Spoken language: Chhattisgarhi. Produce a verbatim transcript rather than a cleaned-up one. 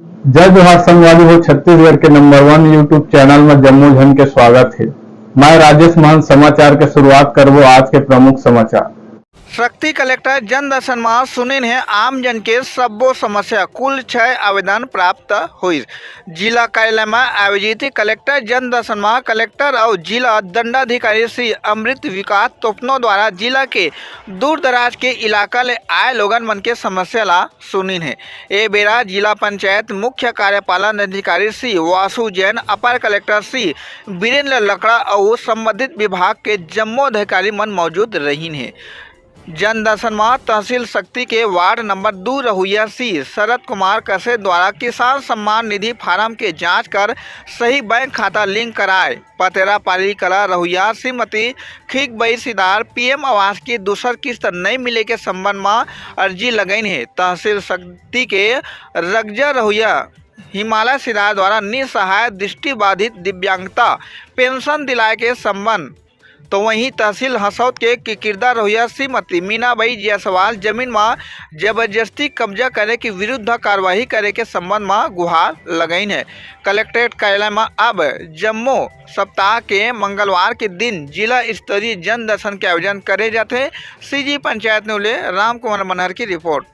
जय जोहार संगवारी हो, छत्तीसगढ़ के नंबर वन YouTube चैनल में जम्मो झन के स्वागत हे। मैं राजेश महंत। समाचार के शुरुआत करबो आज के प्रमुख समाचार। सक्ती कलेक्टर जनदर्शन म सुनिन हे आम जन के सब्बो समस्या, कुल छह आवेदन प्राप्त होइस। जिला कार्यालय म आयोजित कलेक्टर जनदर्शन म कलेक्टर अउ जिला दंडाधिकारी श्री अमृत विकास तोपनो द्वारा जिला के दूर दराज के इलाका ले आए लोगन मन के समस्या ला सुनिन हे। ए बेरा जिला पंचायत मुख्य कार्यपालन अधिकारी श्री वासु जैन, अपर कलेक्टर श्री वीरेंद्र लकड़ा अउ संबंधित विभाग के जम्मो अधिकारी मन मौजूद रहिन हे। जनदर्शन म तहसील सक्ती के वार्ड नंबर दू रहुइया श्री शरद कुमार कश्यप द्वारा किसान सम्मान निधि फार्म के जांच कर सही बैंक खाता लिंक कराए, पतेरा पाली कला रहुइया श्रीमती खिकबई सिदार पीएम आवास की दूसर किस्त नइ मिले के संबंध म अर्जी लगइन हे। तहसील सक्ती के रगजा रहुइया हिमालय सिदार द्वारा निसहाय दृष्टिबाधित दिव्यांगता पेंशन दिलाए के संबंध, तो वहीं तहसील हसौद के किकिरदा रहुइया श्रीमती मीनाबाई जायसवाल जमीन म जबरदस्ती कब्जा करे के विरुद्ध कार्रवाई करे के संबंध म गुहार लगइन हे। कलेक्ट्रेट कार्यालय म अब जम्मो सप्ताह के मंगलवार के दिन जिला स्तरीय जनदर्शन के आयोजन करे जाथे। सीजी पंचायत न्यूज ले रामकुमार मनहर की रिपोर्ट।